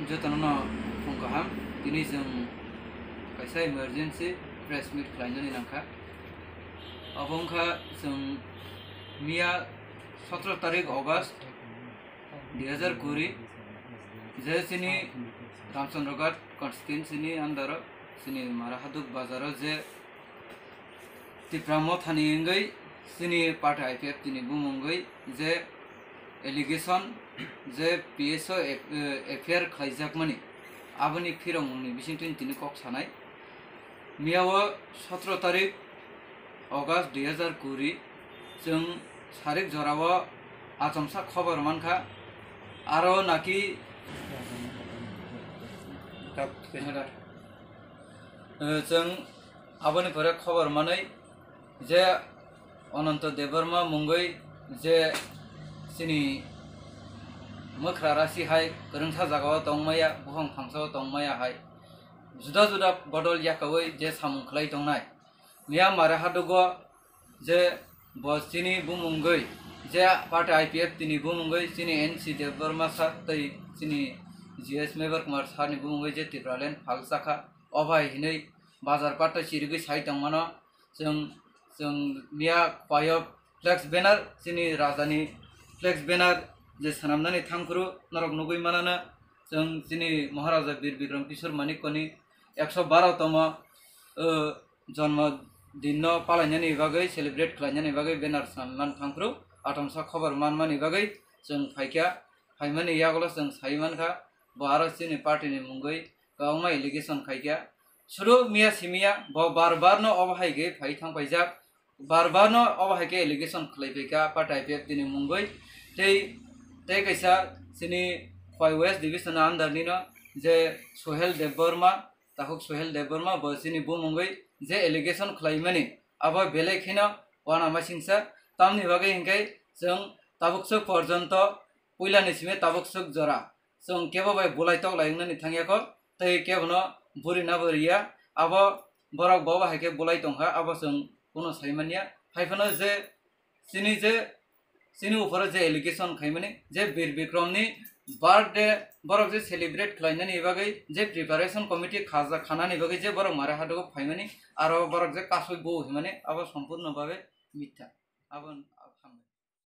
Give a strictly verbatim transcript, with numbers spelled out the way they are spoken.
Jotono no phung kaham, tini chwng kaisa emergency press meet khlainani nangkha. Abo wngkha chwng miya sotro tarik August dui hazar kuri, je chini Ramchandraghat constituency ni under o, chini Mara Haduk bazar o je Tipra Mothani wngwi chini party I P F T ni bumungwi je allegation je P S O F-, eh, F I R khlaijakmani, aboni phirongmungni bisingtwi tini kok sanai. Miyao sotro tarik August dui hazar kuri, chwng sarik jorao achomsa khobor mankha, aro naki, eh, chwng aboni pore khobor manwi je Ananto Debbarma mungwi je chini mwkhra rasi hai kwrwngsa jagao tongmaya, buphang phangsao tongmaya hai juda juda bodol yakaui je samung khlai tongnai. Myanmar hadugo je bo chini bumungwi je party I P F T ni bumungwi chini N C Debbarma sir tei chini G S Mebar Kumar sir ni bumungwi je Tipraland phalsakha, o bai hinwi bazar patta chirigwi sai tongmano. Chwng, chwng miya payo flex banner, chini rajani flex banner je swnamnani thangphuru norok nugwi manana. Chwng chini Maharaja Bir Bikram Kishore Manikyani ekso baro tomo, o, jonmo dinno palainani bagwi, celebrate khlainani bagwi banner swnamnani thangphuru achomsa khobor manmani bagwi chwng phaikha. Phaimani yagulo chwng sai mankha, bo aro chini party ni mungwi kwbangma allegation khaikha. Suru miya simiya bo bar bar no obo hai khe phai thang paijak, bar bar no obo hai khe allegation khlai phaikha party I P F T ni mungwi. Tei, tei kaisa chini Khowai West Division under ni no je Sohel Debbarma, Takhuk Sohel Debbarma bo chini bumungwi je allegation khlaimani abo belai kheno uanamasingsa, tamni bagwi hinkhe chwng tabuk swk porjonto puilani simi tabuk swk jora chwng kebo bai bulai tok lai wngnani thangyakho, tei kebono buri nabo riya. Abo borok bobo hai khe bulai tongkha, abo chwng kuno sai manya. Hai phano je chini je, chini uphoro je allegation khaimani je Bir Bikramni birthday borok je celebrate khlainani bagwi je preparation committee khaja khanani bagwi je borok Mara Hadugo phaimani, aro borok je kasui bo himani, abo sompurno babe mitha. Abo